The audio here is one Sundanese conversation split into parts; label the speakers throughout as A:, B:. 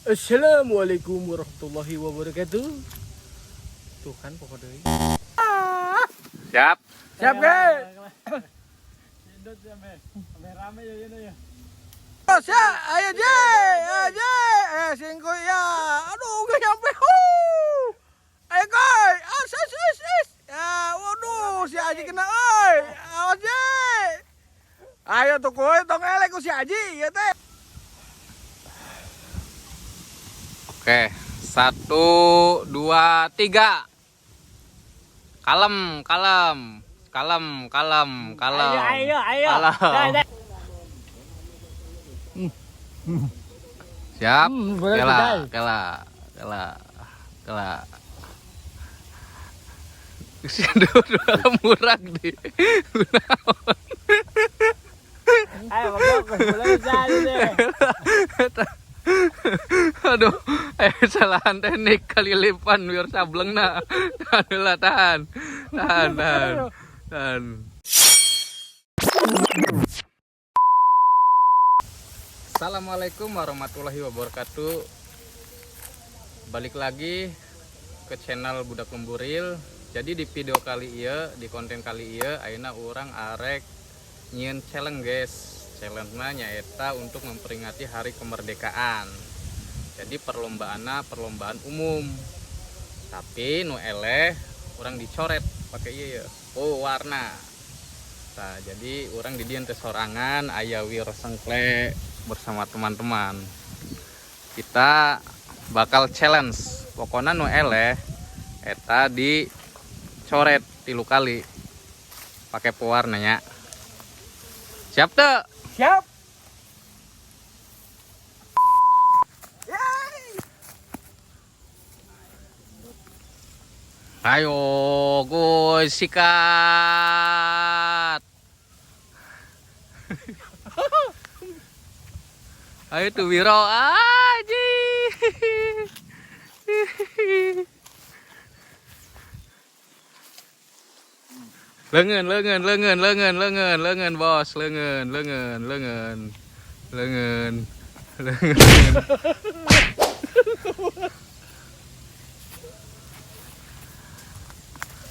A: Assalamualaikum warahmatullahi wabarakatuh. Tuh kan pokok deui.
B: Siap.
A: Siap, guys.
C: Rame ya ini ya.
A: Oh, siap. Ayo, Je. Ayo, Je. Eh, singko ya. Aduh, gak nyampe. Huh. Ayo, koy. As, as, as, as. Ya, waduh, si Aji kena, oi. Awas, Je. Ayo tuh, koy, tong elek ku si Aji, ya teh.
B: Oke, 1, 2, 3. Kalem, kalem, kalem, kalem, kalem.
C: Ayo, ayo, ayo.
B: Kalem.
C: Dah, dah.
B: Siap.
C: Boleh,
B: Kela,
C: boleh.
B: Kela, kela, kela. Aduh, dua murag di.
C: Ayo, bapak, boleh jadi deh.
B: Aduh, kesalahan teknik kali lipan biar sableng na. Tahan lah, tahan. Tahan, tahan. Tahan. Assalamualaikum warahmatullahi wabarakatuh. Balik lagi ke channel Budak Lemburil. Jadi di video kali ieu, di konten kali ieu, ayeuna urang arek nyieun challenge, guys. Challenge-na nyaeta untuk memperingati hari kemerdekaan. Jadi perlombaanna perlombaan umum. Tapi nu eleh urang dicoret pakai ieu ya. Oh, warna. Nah, jadi urang di dieu teh sorangan, aya Wir Sengkle bersama teman-teman. Kita bakal challenge. Pokoknya nu eleh eta dicoret 3 kali pakai pewarnanya. Siap tuh?
A: Siap. Yeay.
B: Ayo, gue sikat. Ayo tuh Wiro, aji. Lengan, lengan, lengan, lengan, lengan, lengan, bos, lengan, lengan, lengan, lengan, lengan.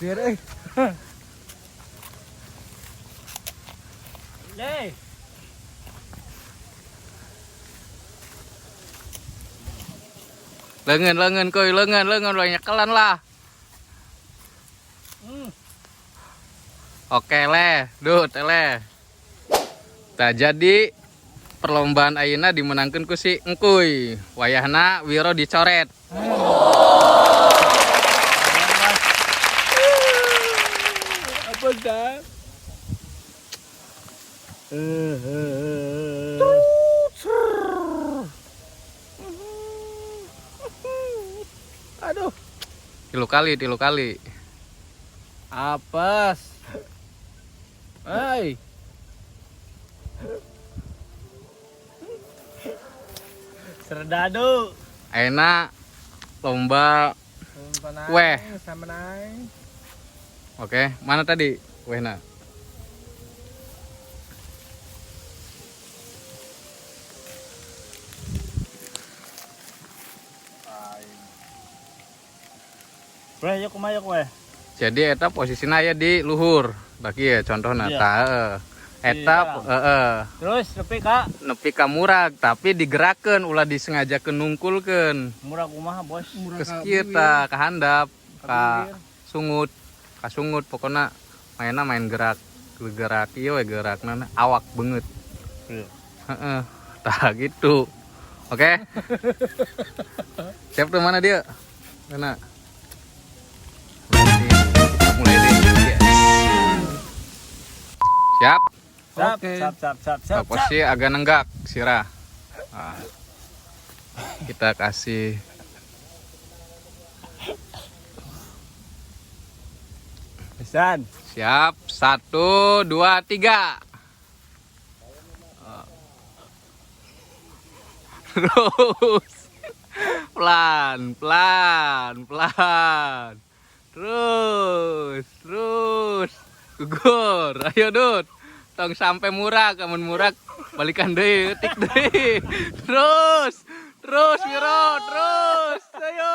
A: Biar eh.
C: Le.
B: Lengan, lengan, koi, lengan, lengan, lo nyekelan lah. Oke leh, duh, leh. Nah, jadi perlombaan ayeuna dimenangkeun ku si Engkuy. Wayahna Wiro dicoret.
A: Apa dah? Aduh.
B: 3 kali, 3 kali.
A: Apes. Hai.
C: Serdadu.
B: Ayeuna lomba weh. Oke, mana tadi wehna?
C: Weh, yuk kumaha yuk weh.
B: Jadi eta posisinya aya di luhur. Bagi ya contohna
C: Iya.
B: tah, heeh. Eta,
C: Iya.
B: heeh.
C: Terus nepi ka
B: Nepi ka murag, tapi digerakkeun ulah disengajakeun nungkulkeun.
C: Murag kumaha, Bos?
B: Geus kieu tah, ka handap, ka sungut, ka sungut pokona mainna main gerak, gerak ieu we gerakna awak beungeut.
C: Iya.
B: Heeh. Tah gitu. Oke. Siap tuh mana dia? Mana? Nanti kita mulai deh. Yes. Siap.
C: Siap,
A: Oke.
C: siap, siap, siap, siap.
B: Nah, posisi agak nenggak, Sirah. Nah, kita kasih
C: Pesan.
B: Siap, 1, 2, 3. Terus. Pelan, pelan, pelan. Terus, terus. Gugur. Ayo, Dut. Tong sampai murag, amun murag balikan deui, eutik deui. Terus. Terus Wiro, terus. Ayo.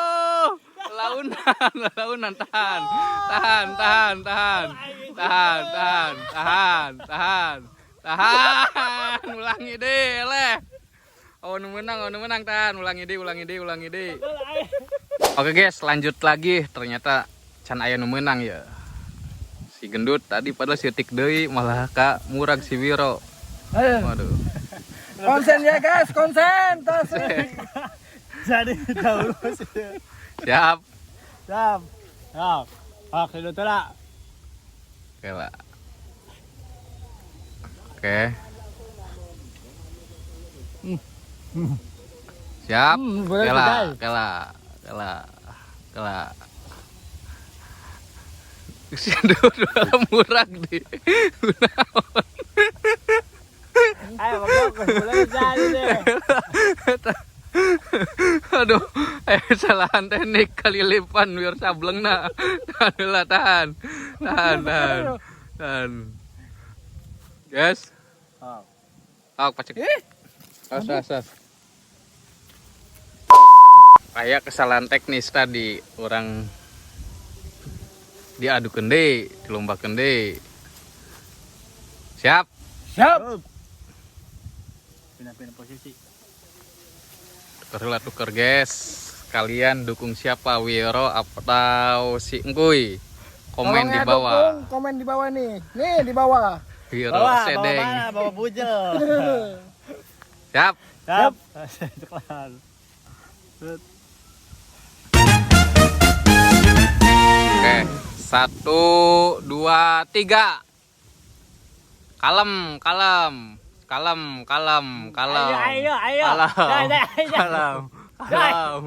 B: Launan, launan tahan. Tahan, tahan, tahan. Tahan, tahan, tahan, tahan. Tahan. Ulangi deh, leh. Oh, nu menang, tahan. Ulangi deh, ulangi deh, ulangi deh. Oke guys, lanjut lagi. Ternyata can aya nu menang ya. Si gendut tadi padahal sieutik deui malah ka murag si Wiro. Waduh.
A: Konsen ya guys, konsen. Tos.
C: Jadi dahulu sih.
B: Siap.
C: Siap. Siap. Ah, itu lah.
B: Oke lah. Oke. Siap.
C: Boleh
B: Oke lah,
C: kedai.
B: oke lah, oke lah, oke lah. Si gendut murag di.
C: Ayo, goblok, mulai jadi deh.
B: Aduh, kesalahan teknik kali lipan biar sableng na. Tahan lah, tahan. Tahan, tahan. Tahan. Guys.
C: Oh.
B: Oh, pacek. As, as, as. Kayak kesalahan teknis tadi orang diadu deui, dilombakeun deui. Siap.
A: Siap.
C: Pindah-pindah posisi.
B: Tuker lah tuker guys. Kalian dukung siapa, Wiro atau si Engkuy? Komen
A: Tolong
B: di
A: ya,
B: bawah.
A: dukung, komen di bawah nih. Nih di bawah.
B: Wiro
C: Bawa, bawa
B: sedeng.
C: mana? Bawa bujel.
B: Siap.
C: Siap. Siap.
B: Oke, 1, 2, 3. Kalem, kalem, kalem, kalem, kalem.
C: Ayo, ayo, ayo.
B: Kalem,
C: Dai, dai, ayo.
B: kalem, kalem,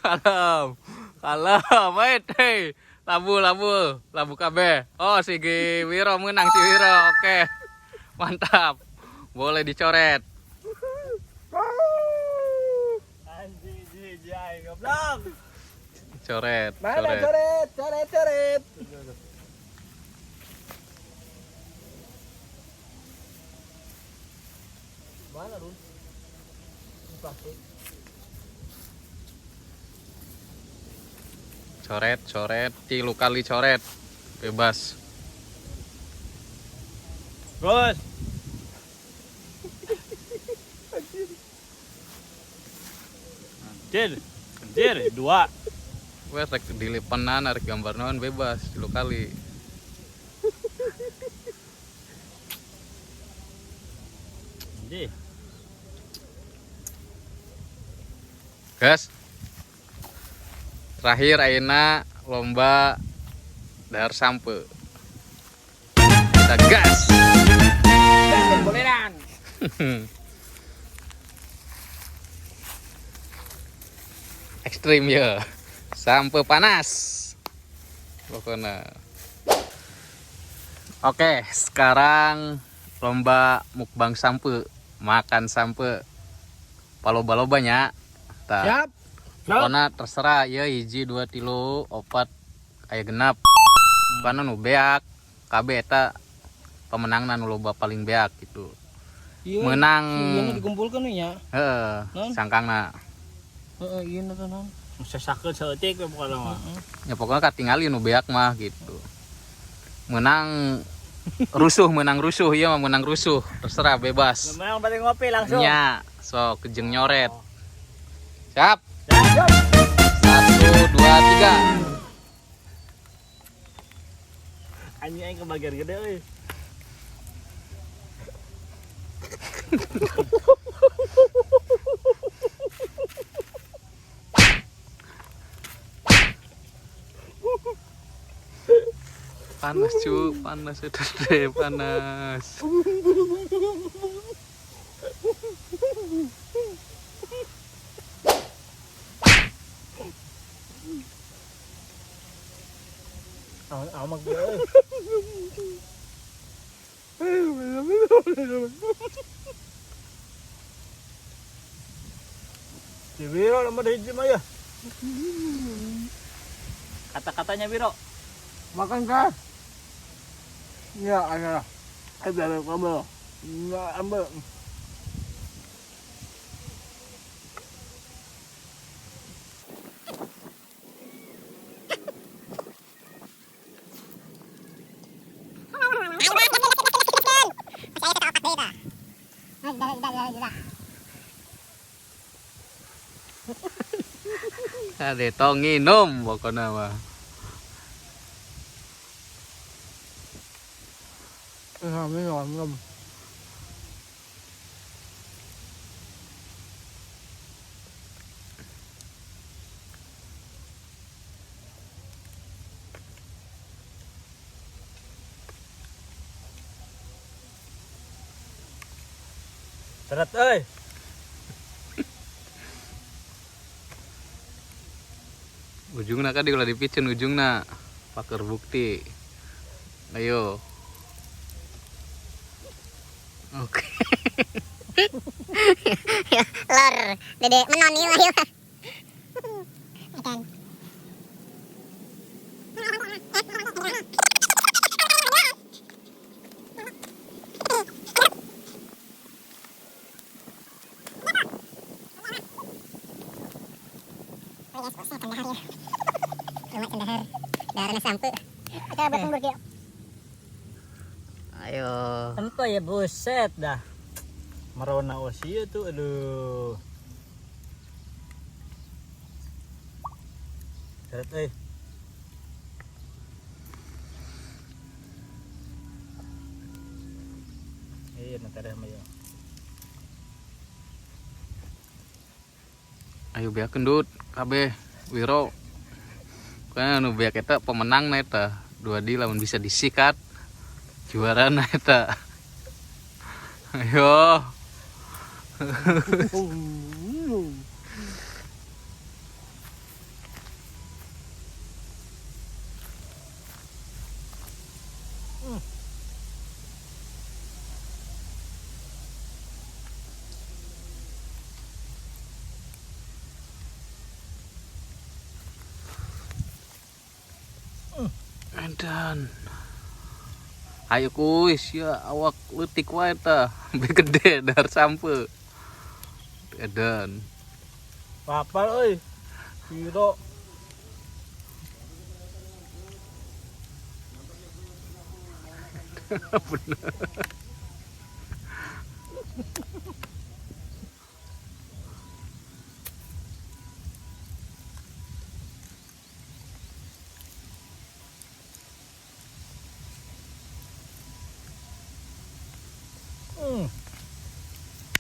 B: kalem, kalem. Wait, hey. Labu, labu, labu KB. Oh, si Wiro menang, si Wiro. Oke, mantap. Boleh dicoret.
C: Anjing, jijai, goblok.
B: Coret,
A: Mana
B: coret.
A: coret, coret, coret. Mana Rul? Ini plastik.
B: Coret, coret, 3 kali coret. Bebas.
C: Terus. Anjir, anjir, 2.
B: Wes rek dilipenan rek gambar naon bebas 3 kali.
C: Anjir.
B: Guys. Terakhir ayeuna lomba dahar sampe. Kita gas.
A: Boleran.
B: Ekstrim ya. Sampai panas. Pokoknya. Oke, sekarang lomba mukbang sampe, makan sampe. Paloba-lobanya. Tah.
A: Siap.
B: Pokoknya terserah ya 1, 2, 3, 4 aya genap. Pokoknya nu beak, kabeh eta pemenangna nu loba paling beak gitu.
A: Iya,
B: Menang.
A: Iya nu dikumpulkeun nya.
B: Heeh,
A: Non?
B: sangkangna.
A: Heeh, iya nu non.
C: Sesakeun saeutik we pokona mah.
B: Ya pokoknya katingali nu beak mah gitu. Menang rusuh, menang rusuh, iya mah menang rusuh, terserah bebas.
C: Menang paling ngopi langsung.
B: Nya, sok kejeng nyoret. Siap.
C: Siap.
B: 1, 2, 3.
C: Anjing aing kebagian gede euy.
B: Panas cu, panas itu deh, panas.
C: Amak gue euy. Si Wiro nomor hiji mah ya. Kata-katanya Wiro.
A: Makan kah? Ya, ada. Ada kamu. Enggak ambil.
B: Ade tong nginum pokoknya mah.
A: Kami ngomong.
C: Seret euy.
B: Ujungna kan ulah dipicen ujungna. Paker bukti. Ayo. Oke.
D: Lor, dede menoni lah ya. Ikan.
B: Ayo.
C: Ento ya buset dah. Merona osia tuh aduh. Seret euy. Iya, nanti ada sama ya.
B: Ayo beakeun Dut, kabeh Wiro. Kan anu beak eta pemenang na eta. Dua di lamun bisa disikat juara na eta. Ayo. Edan. Ayo kuis ya awak leutik wae tah. Be gede dar sampe. Edan.
C: Papal euy. Piro.
B: Bener.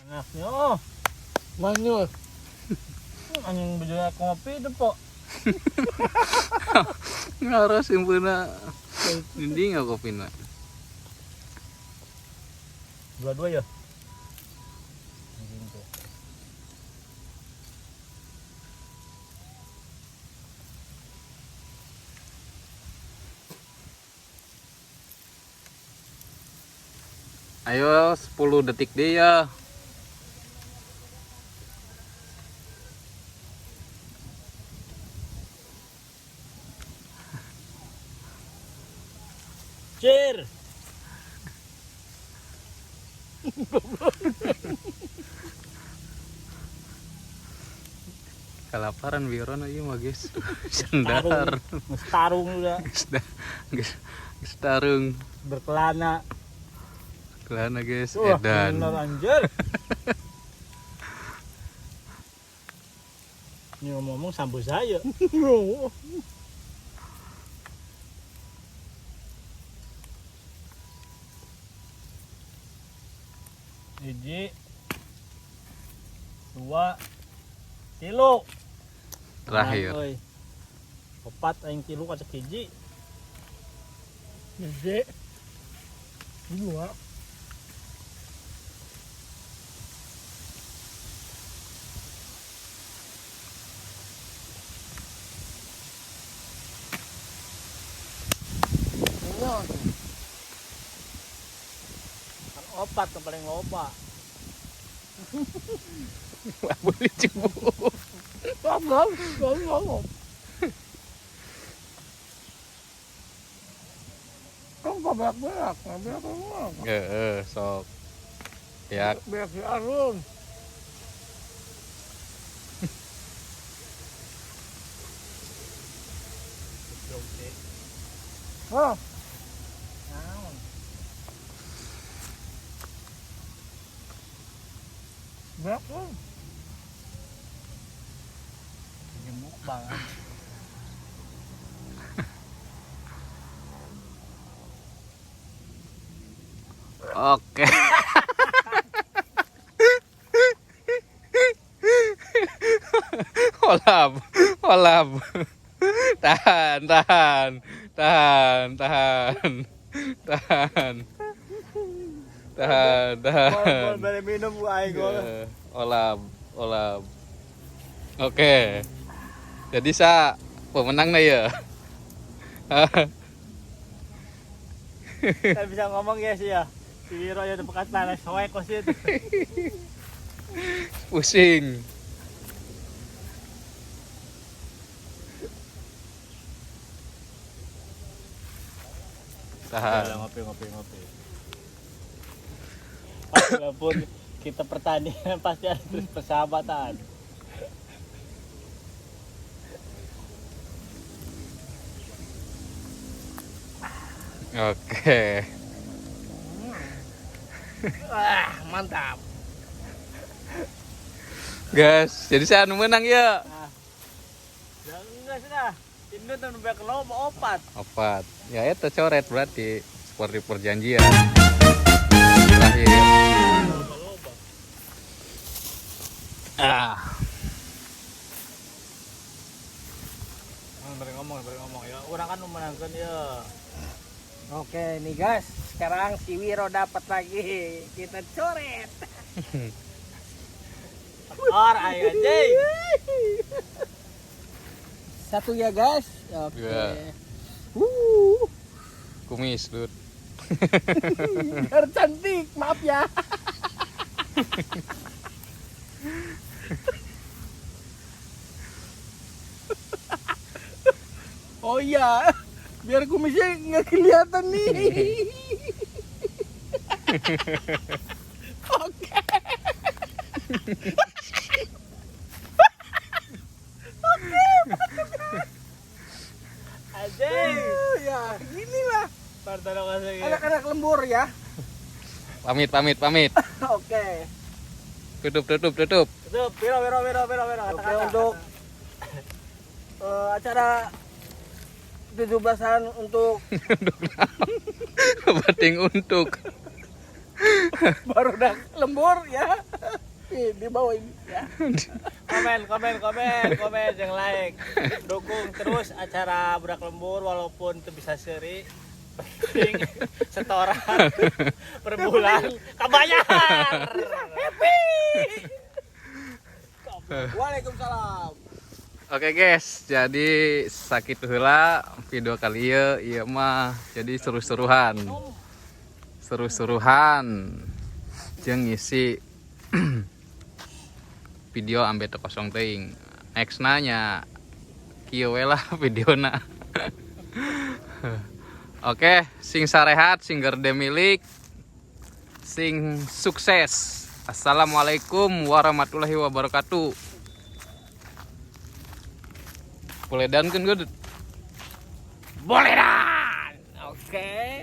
C: Anaknya oh.
A: Manyul.
C: Anjing bejana kopi itu po.
B: Ngaros simpeuna. Dinding kopina.
C: Dua-dua ya. Anjing tuh.
B: Ayo 10 detik deh ya.
C: Cir.
B: Kalaparan Wiron ieu mah guys. Sendar.
C: Geus tarung udah.
B: Geus geus tarung.
C: Berkelana.
B: Kelana guys,
C: Wah,
B: edan.
C: bener anjir. Ini ngomong-ngomong sambu saya. Hiji, dua, tilu.
B: Terakhir.
C: Euy. Opat aing tilu kacek hiji.
A: Gede. Dua.
C: Kan opat yang paling loba.
B: Boleh cebu.
A: Kan kok berak-berak, berak-berak.
B: Heeh, sok. Ya,
A: Berak si Arun. Hah?
C: Naon?
A: Berapa?
C: Gemuk banget.
B: Oke. Olap, olap. Tahan, tahan, tahan, tahan, tahan, tahan, tahan.
C: Boleh minum gua aing gua.
B: Olap, olap. Oke. Jadi sa pemenangnya ya.
C: Kan bisa ngomong ya sih ya. Si Wiro ya udah bekas tanah soek kok sih.
B: Pusing. Tahan.
C: Ngopi ngopi ngopi. Walaupun kita pertandingan pasti ada terus persahabatan.
B: Oke.
A: Wah, mantap.
B: Guys, jadi saya anu menang ya.
C: Nah. Ya enggak sudah. Indut anu banyak loba opat.
B: Opat. Ya itu coret berarti seperti perjanjian. Terakhir. Ah.
C: Beri ngomong ya. Orang kan memenangkan ya.
A: Oke nih guys, sekarang si Wiro dapat lagi. Kita coret.
C: Or aing anjing.
A: Satu ya guys. Oke.
B: Ya. Kumis, Dut.
A: Biar cantik, maaf ya. Oh iya, biar kumisnya nggak kelihatan nih. Oke.
C: Anjing.
A: Ya, ginilah anak-anak lembur ya.
B: Pamit, pamit, pamit.
A: Oke.
B: Tutup, tutup, tutup.
C: Tutup, Wiro, Wiro, Wiro, Wiro, Wiro.
A: Oke, untuk acara 17-an untuk
B: Bating untuk.
A: baru dah lembur ya. Nih, di bawah ini ya.
C: Komen, komen, komen, komen, yang like. Dukung terus acara Budak Lembur walaupun itu bisa seri. Penting setoran per bulan kebayar.
A: Happy. Waalaikumsalam.
B: Oke guys, jadi sakit heula video kali ieu, ieu mah jadi seru-seruan. Seru-seruan. Jeung ngisi video ambe teu kosong teuing. Next nanya kieu we lah videona. Oke, sing sarehat, sing gerde milik, sing sukses. Assalamualaikum warahmatullahi wabarakatuh. Boleh dan kan gue
A: Boleh dan. Oke.